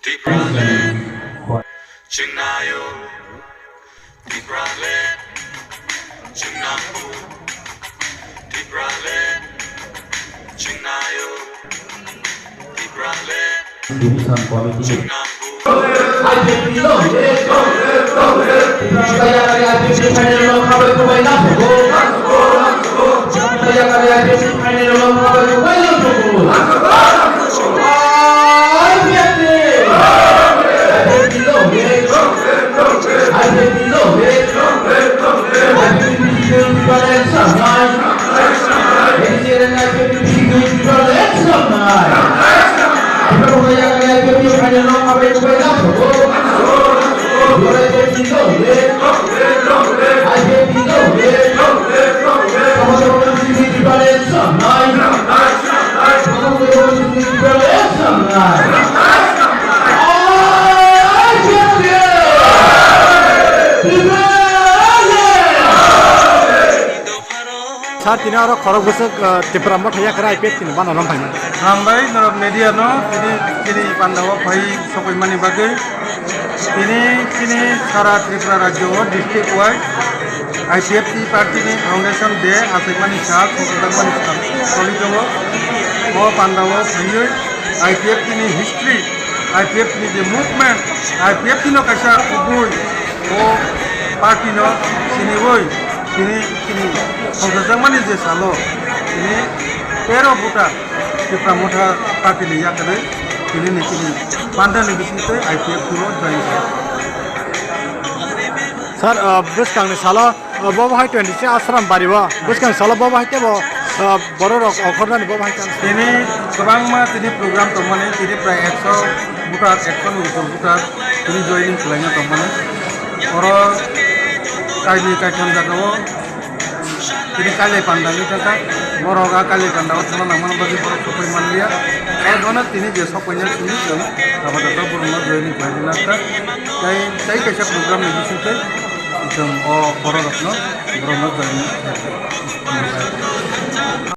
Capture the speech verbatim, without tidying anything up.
Tipraland, chwng naio. Tipraland, chwng nango. Tipraland, chwng naio. Tipraland, Division Committee. Chwng nango. Sir, tini oro khorok bwswk, uh, Tipra Motha yakra I P F T ni bana romphai mano. Hambai norok media no tini, tini panda o phai sokoi mani bagwi. Tini, tini sara Tripura rajyo o district wise I P F T party ni foundation day aswk mani sal, sokojak mani sal soli tongo. O panda o phaiwi I P F T ni history, I P F T ni je movement, I P F T no kaisa kubui o party no siniwi tini, tini songsajakmani je salo tini tero buta Tipra Motha party ni yakarwi tini ni tini panda ni bisingtwi I P F T o join kha. Sir, uh, bwskangni salo, uh, bo bahai twenty six Ashram bari o. Bwskang salo bo bahai tebo, uh, borok rok okhornani bo bahai chance. Tini kwbangma tini program tongmani, tini prai ekso voter, ekso ni ujung voter tini joining khlaina tongmani. Oro kaini kaitham jagao tini kailai panda ni kaka, borok a kailai panda o thangna nangmani bagwi borok sokoi manliya. Abo no tini je sokoi na simi chwng abo da borok no joining khlaina kha. Tai, tai kaisa program ni bisingtwi chwng o borok rokno, borok no join.